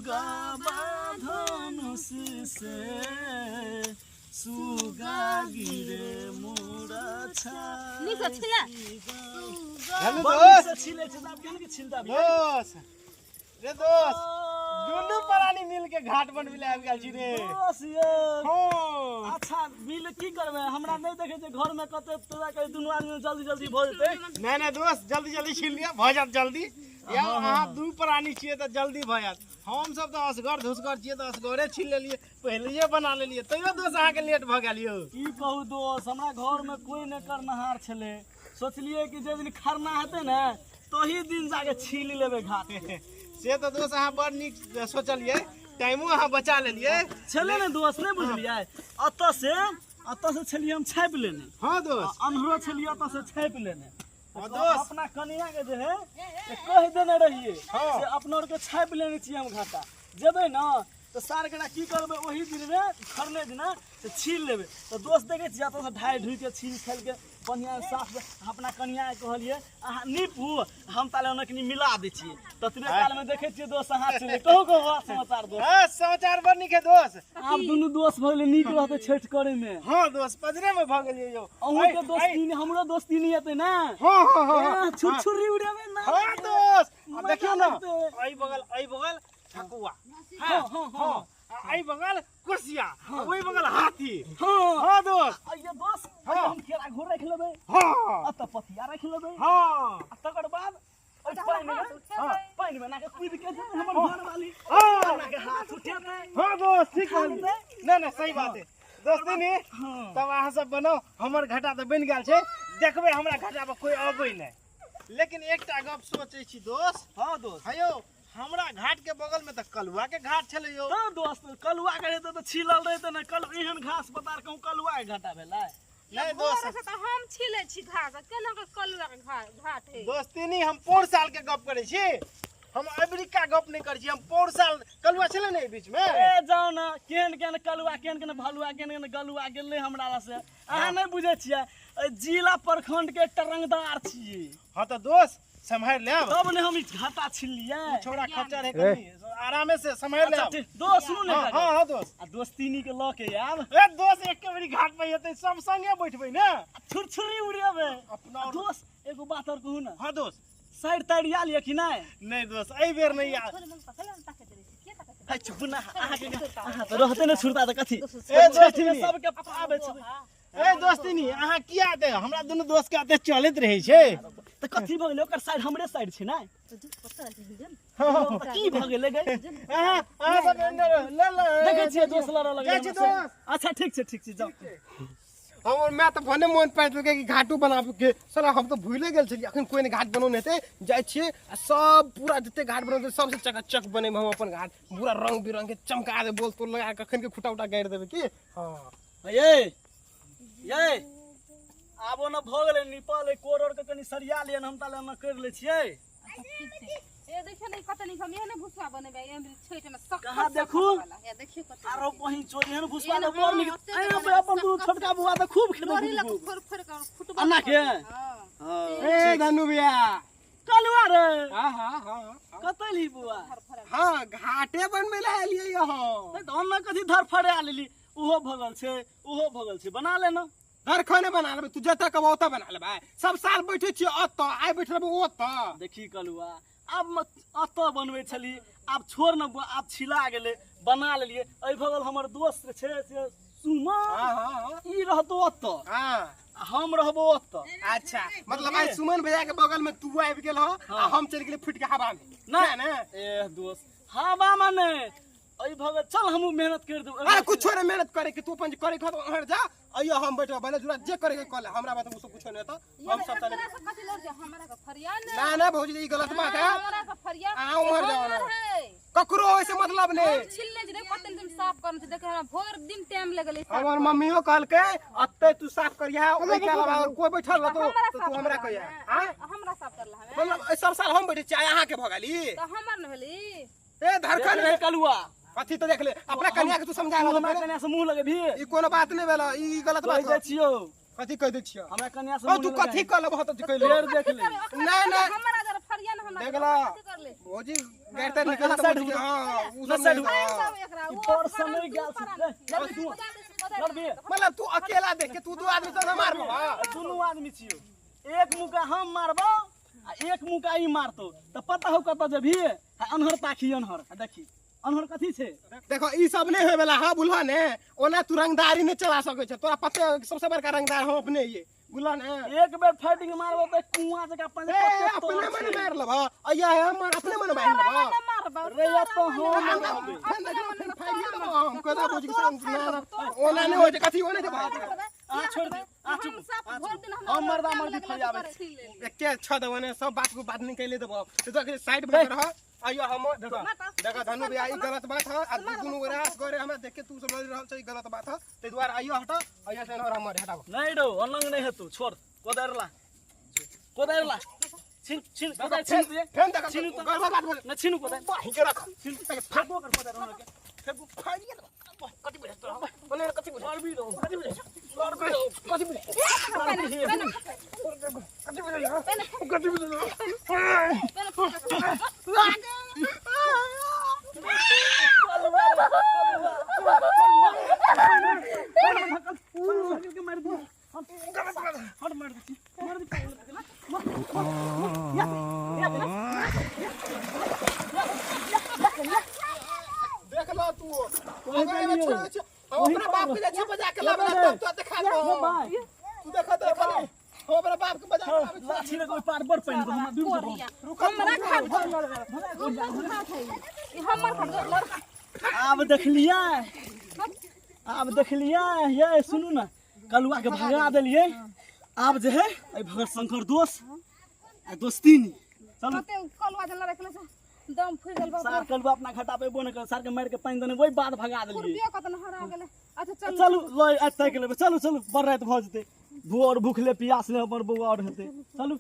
सुगा धनुष से सुगा गिरे मुरछा। नीक से छिला। हेलो बड़ दोस्त। नीक से छिलै छै, तऽ आब केहन के छिलता भी? दोस्त रे दोस्त, दुनू प्राणी मिल के घाट बनबै लए आबि गेल छी रे। दोस्त यौ। हाँ। अच्छा मिल की करबै, हमरा नहि देखै छै घर में कते तोरा कहे दुनू आदमी जल्दी जल्दी भऽ जेतै। नहीं नहीं दोस्त, जल्दी जल्दी छीन लिअ, भऽ जायत जल्दी। या अहाँ दू प्राणी छियै तऽ जल्दी भऽ जायत, हम सब तऽ असगर धुसगर छियै तऽ असगरे छीन लेलियै, पहिलैये बना लेलियै, तैयो दोस्त अहाँके लेट भऽ गेल यौ। की कहू दोस्त, हमरा घर में कोई नहि करनहार छलै, सोचलियै कि जे दिन खरना हेतै ने तही दिन जाके छील लेबै घाट। से तऽ दोस्त अहाँ बड़ नीक सोचलियै, टाइमो अहाँ बचा लेलियै। छलै ने दोस्त, नहि बुझलियै, अतऽ से छलियै हम छापि लेने। हाँ दोस्त। अन्हरो छलियै अतऽ से छापि लेने। हाँ दोस्त। अपना कनिया के जे है से कहि देने रहियै। हाँ। से अपना आरके छापि लेने छियै हम घाटा, जेबै ने तऽ सार करा की करबै ओही दिनमे खरने दिना से छील लेबै। तऽ दोस्त देखै छियै अतऽ से ढाइ ढुइ के छील छालि के बढ़िआँ साफ। अपना कनिया के कहलियै अहाँ नीपू, हम ताले ओना कनि मिला दै छियै। ततबे कालमे देखै छियै दोस्त अहाँ छलै। कहू कहू समाचार दोस्त। हाँ समाचार बड़ नीक है दोस्त। आब दुनू दोस्त भऽ गेलै, नीक रहतै छठि करैमे। हाँ दोस्त, पजरे में भऽ गेलियै यौ। अहूँके दोस्ती हमरो दोस्ती नहि हेतै ने? हाँ हाँ हाँ। ए, छुरछुरी उड़ेबै ना। हाँ दोस्त, आ मजा देखियौ ने, लगतै। एहि बगल एहि बगल ठकुआ। हाँ हाँ हाँ। आ एहि बगल कुर्सिया, आ ओहि बगल हाथी। हाँ। हाँ दोस्त। आ ये दोस्त, हाँ। हम केरा घोर राखि लेबै। हाँ। अतऽ पथिया राखि लेबै। हाँ। आ तकर बाद ओहि पानि मे, हाँ। पानि मे एना के कूदि के जेतै हमर घरवाली। हाँ। एना के हाथ उठेतै। हाँ दोस्त, ठीक कहलियै। नहीं नहीं सही बात है दोस्ती नी। हाँ। तब अहाँ सब बनाउ, हमर घाटा तऽ बनि गेल छै, देखबै हमरा घाटा पर कोई अबै नहि। लेकिन एकटा गप सोचै छी दोस्त। हाँ दोस्त। हे यौ, हमरा घाट के बगल में तऽ कलुआ के घाट छलै यौ। हाँ दोस्त, कलुआ के रहतै तऽ छिलल रहतै ने, कल एहन घास पतार कहूँ कलुआ के घाटा भेलै? नहीं दोस्त। भोर से तऽ हम छिलै छी घास, केना के कलुआ के घाट है? दोस्ती नी, हम पौर साल के गप करै छी, हम अमेरिका गप नहि करै छी, हम पौर साल कलुआ छलै ने एहि बीच में। ए जाउ ने, केहन केहन कलुआ, केहन केहन भलुआ, केहन केहन गलुआ गेलै हमरा से, अहाँ नहि बुझै छियै। एहि जिला प्रखंड के एकटा रंगदार छियै। हाँ तऽ दोस्त सम्हारि लेब। तब ने हम ई घाटा छिललियै। छोड़ा खच्चर है कनी, आरामे से सम्हारि अच्छा, लेब। ठीक। दोस्त सुनू ने। हाँ, हाँ हाँ दोस्त। आ दोस्तीनी के लऽ के आयब। ए दोस्त, एक बेरी घाट पर हेतै, सब संगे बैठबै ने, छुरछुरी उड़ेबै अपना और- दोस्त एगो बात और कहू ने। हाँ दोस्त। साइड ताइड आयल यऽ कि नहि? नहीं दोस्त, एहि बेर नहीं आयल। है चुप ना, अहाँके अहाँ तऽ रहते ने छुरता तऽ कथी। ए दोस्ती नी, सबके आबै छै। ए दोस्ती नी, अहाँ किया आते, हमरा दुनू दोस्त के आते चलैत रहै छै। तऽ कथी भऽ गेलै, ओकर साइड हमरे साइड छै ने? हाँ। की भऽ गेलै गै? अहाँ अहाँ सब एने रहो, ले ले। देखै छियै दोस्त लड़ऽ लगलै जाइ छी हमरा से। दोस्त। अच्छा ठीक छै, ठीक छै, जाउ। हमर माय तऽ भने मोन पाड़ि देलकै कि घाटो बनाबके, साला हम तऽ भूले गेल छलियै। अखन कोइ नहि घाट बनौने हेतै, जाइ छियै आ सब पूरा जते घाट बनौते सबसे चकाचक बनेबै हम अपन घाट, पूरा रंग बिरंग के चमका देबै, बोल तोल लगा के अखन के खुटा उटा गाड़ि देबै की। हाँ। ये ये आब ओना भऽ गेलै निपल, एहि कोर के कनि सरिया लिअ, हम ताले ओना करि लै छियै। ए देखियो ने कते नीक, हम एहने भुसवा बनेबै एमरी छठि में सख्त। कहाँ देखू? ए देखियो कते आरो बहिन चोरी एहन भुसवा एहन तऽ बड़ नीक। हाँ, ओते अरे बनेबै, अपन दुनू सख्त। छोटका बुआ तऽ खूब खेतै। लोरी लग गुदगुद। फोड़ फोड़ के फुटबा अन्ना के? हाँ। हाँ। ए धनु भैया। कलुआ रे। हाँ हाँ हाँ। कतऽ ली बुआ? हाँ, घाटे बनबै लए एलियै यहाँ। नहि तऽ ओना कथी धरफड़े लेली, ओहो भगल छै ओहो भगल छै, बना लेना। धरखने बना लेबै, तू जतऽ कहबऽ ओतऽ बना लेबै। सब साल बैठे छियै ओतऽ, आइ बैठ रहबै ओतऽ। देखी कलुआ, आब अतऽ बनबै छली, आब छोड़ न बुआ, आब छिला गेलै, बना लेलियै। एहि भगल हमर दोस्त छै से सुमन। हाँ हाँ हाँ। ई रहतो ओतऽ। हाँ। आ हम रहबो ओतऽ। अच्छा, मतलब आइ सुमन भैया के बगल में तू आबि गेल हँ आ हम चलि गेलियै फुटि के हवा में। नहि। ने ए दोस्त, हवा में नहि, एहि भगल चल हमहूँ मेहनत करि देबै। अरे कुछो नहीं मेहनत करे के, तू अपन जे करे के हो तो जा, अइयो हम बैठबो, भले जुड़ा जे करे के कऽ ले, हमरा बात में उ सब कुछो नहीं हेतौ। हम सब तने हमरा से कथी लड़ जा, हमरा के फरिया ने। ना ना भौजी, ई गलत बात है। हमरा के फरिया। अहाँ उम्हर जाओ ना। हमर है। ककरो ओइसे मतलब नहीं। हम छिलने जे देख कते दिन साफ करने छै, देख हमरा भोर दिन टाइम लगलै साफ हमर मम्मियो कहलकै अत्ते तू साफ करिहा, ओइ के अलावा और कोई बैठल रहतो हमरा तो साफ तू हमरा करला कहिया। हमे। आँय? हमरा साफ करला हमे। मतलब एहि सब साल हम बैठे छियै, आइ अहाँके भऽ गेली। तऽ हमर ने भेली। ए धरखन रे कलुआ। कथी तो देख ले, अपना कन्या के तू समझा तू रहल हमरा छे। कन्या से मुंह लगेबही? ई कोनो बात नहि भेल, ई गलत कहि बात दै छियौ। कथी कहि दै छियौ? हमरा कन्या से ओ मुंह तू लगेबही। कथी कहलबह तऽ कहि ले। फेर देख ले। नहीं, नहीं। हमरा जरा फरिया ने हम देखला कर ले भौजी गैर निकल ना साइड त हां उ ना सब साइड नहीं- हो। हाँ। एकरा ई पर समय गेल छै लड़ तू लड़बी मतलब तू अकेला देख के तू दू आदमी तो ना मारबो। हां दुनू आदमी छियो, एक मुका हम मारबो आ एक मुका ई मारतो त पता हो कत जेबही। आ अनहर ताखी अनहर, आ देखी अनहर कथी छै। देखो ई सब नहीं होय वाला। हां बुलह ने, ओना तू रंगदारी नहीं चला सकै छै, तोरा पते है कि सबसे बड़का रंगदार हम अपने ये बुलह ने। एक बेर फाइटिंग मारबो त कुआं जका पानी ए कते अपने तोड़ मन छै। मार लेबह अइया हम अपने मन मार लेबह। मारबो रे या तो हम मारबै। फेन देखो फेन फाड़िए देबो हम कहता भौजी के संग ना ओना नहीं होय छै कथी ओने छै भाई। अहाँ छोड़ दियौ, अहाँ चुप, हम साफ अहाँ भरि चुप। दिन हम मर्दा मर्दी फरियाबै छी। एके छ देबो ने सब बात को बात निकालि देबो तो तो साइड में रह आइयो हम। देखो देखो धनु भैया ई गलत बात है आ दुनू गोरा असगरे हमरा देख के तू सब लड़ रहल छै, ई गलत बात है, ताहि दुआरे आइयो हट आइयो से हमर हटाबो नहीं रौ, अलग नहीं हेतौ, छोड़। कोदारि ला, कोदारि ला, छीन छीन कोदारि छीन दे। फेन देखो छीनू तऽ। गड़बड़ बात बोले न छीनू कोदारि, बाहि के रख। छीन फेंकबो कर कोदारि हमरा के, फेंकबो। फाड़िए देबो कथी बुझे तोरा ओने कथी बुझे लड़बी रौ, कथी बुझे लड़बी रौ। कथी बुझे कथी बुझे कथी बुझे। मार दी, हट, मार दी, मार दी। देख लो तू अगर एमे छोड़े छै हम अपना बाप के जाइ छी बजा के लाबे तब तो देखा देबो। बाय तू देखा तो खाली हम अपना बाप के बजा के लाबे छी। लाठी लगे ओहि पार बड़ पानि दो, हमरा डूबि जेबो। रुको हमरा खाट ई हमर खाट लड़का। आब देखलियै, आब देखलियै। ये सुनू ने, कलुआ के भगा देलियै, आब जे है एहि भगत शंकर दोस्त आ दोस्ती नी चलू। कते कलुआ जे लड़ै से दम फुलि गेल बाप। सार कलुआ अपना घाटा पे बोने कर सार के मारि के पानि देने ओहि बाद भगा देलियै। खुरपियो कत न हरा गेलै। अच्छा चलू, चलू लय आइ ताकि लेबै। चलू चलू, बड़ राति भऽ जेतै, भोर भूखले पियासले हमर बौआ आओर हेतै। चलू।